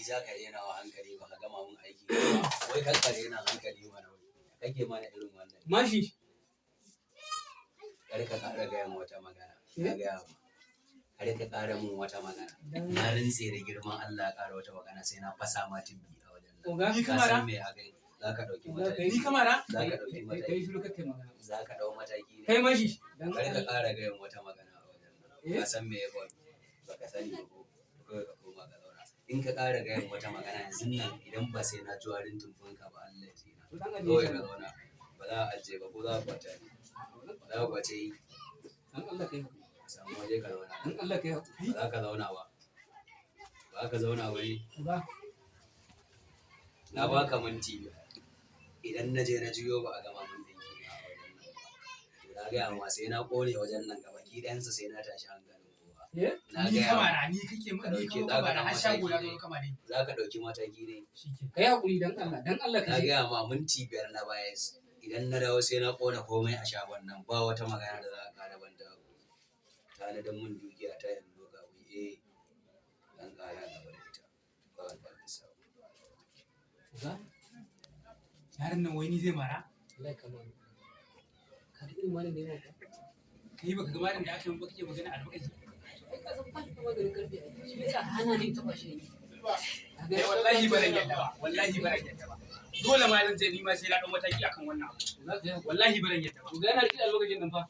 Za ka rena wa hankali ba ka gama mun aiki ba. Wai kar ka rena hankali mana, wai kake mana irin wannan. Mashi. Kar ka ƙara gaya min wata magana. Na gaya ma, kar ka ƙara mun wata magana. Na rantse da girman Allah, ƙara wata magana sai na fasa ma tumbi a wajen nan. Oga. Ni Ka kamara? san me aka yi? Za ka ɗauki Oga, mataki. kai- Ni kamara? Za ka ɗauki Kai mataki. shiru, kake magana. Za ka ɗau mataki ne. Kai mashi. Dan Kar ka ƙara gaya min wata magana a wajen nan. Eh? Ka san me ya faru? Ba ka sani ba ko? Kawai ka koma ka zauna. In ka ƙara gaya min wata magana yanzu nan, idan ba sai na ji warin tumbin ka ba, Allah ya tsina. To dan ajiye Kawai shi. ka zauna. Ba za a ajiye ba ko za a kwata ne? Ba za a kwace yi. Dan Allah kai hakuri. Ka samu waje ka zauna. Dan Allah kai hakuri. Ba za ka zauna ba, ba ka zauna ba ne. Oga. Na baka minti 5. Idan na je na juyo ba a gama min ɗinki na a wajen nan ba, to na gaya ma sai na ƙone wajen nan gaba ki ɗayansa, sai na tashi hankalin kowa. Eh? Na Ni gaya ma. kamara, ni kake Ka ni ɗauke- kama za ka kamara ɗau har shago na mataki zo ne. kamare. Za ka ɗauki mataki ne. Shike. Kai hakuri, dan Allah, dan Allah ka Na je. gaya ma, minti 5 na baya. Idan na dawo sai na ƙona komai a shagon nan. Ba wata magana da za a ƙara ban da tanadin mun dukiya ta yanzu ga wuyi, eh, dan ƙara gaba da ita ba wanda ya sa. Oga. Yaron nan wai ni zai mara? Wallahi kamar. Ka ga irin malam da yana ka. Kai baka ga marin da aka yi ba kake magana almakashi. Ai ka san ba shi da maganin karfe ai. Shi yasa hana ni taɓa shi ne. Ka ga Kai wallahi ba zan yadda ba. Wallahi ba zan yadda ba. Dole ma zan je ni ma sai na ɗau mataki akan wannan abu. Oga, kai hakuri. Wallahi ba zan yadda ba. Oga yana riƙe albarkacin nan fa.